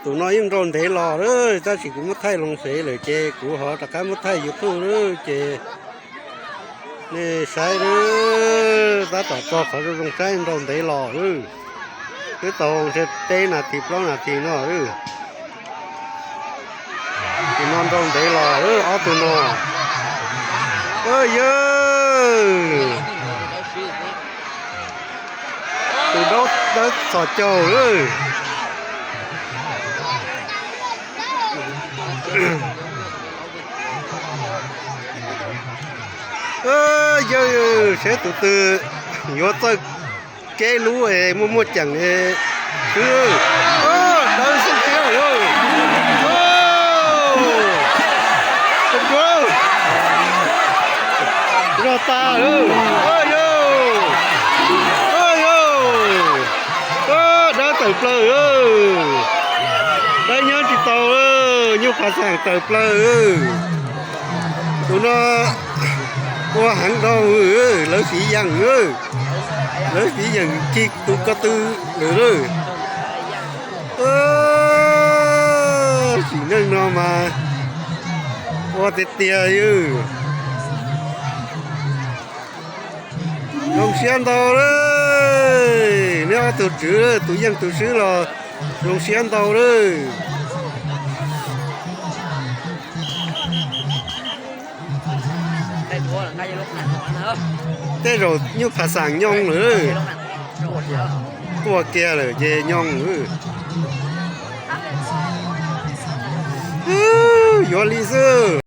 Tus no yeej nrau ntev los lawm, tab sis kuv muab thaij loo xwb lawm ces kuv ho rov qab muab thaij YouTube lawm ces nej saib lawm, tab tom tso qhov zoo zoo saib, nrau ntev los lawm. Twb tau ntshe peb nas this plaub nas this no lawm. Tus no nrau ntev los lawm, ob tug no. Yawg, tus dawb txhos caug lawm. Yawg, seb tus twg yuav txawj keb lub es muaj muaj ceem es xwb. Dawb xwb thiab. Zog tas. Yawg, dawb tawm plaws. Dawb nyob tsis tau, nyuj phav xeem tawm plaws. Tus no ua heev dhau, lawv fiv yeem, lawv fiv yeem khi tus ko tw lawm. Sim neej no mas ua tiag tiag. Zoo siab ntau lawm, neb ob tug tswv, tus yeej tus swb los zoo siab ntau lawm. Tej zaum nyuj phav xeem nyoo lawm, tuaj kiag lawm ces nyoo lawm. Yuav li xwb.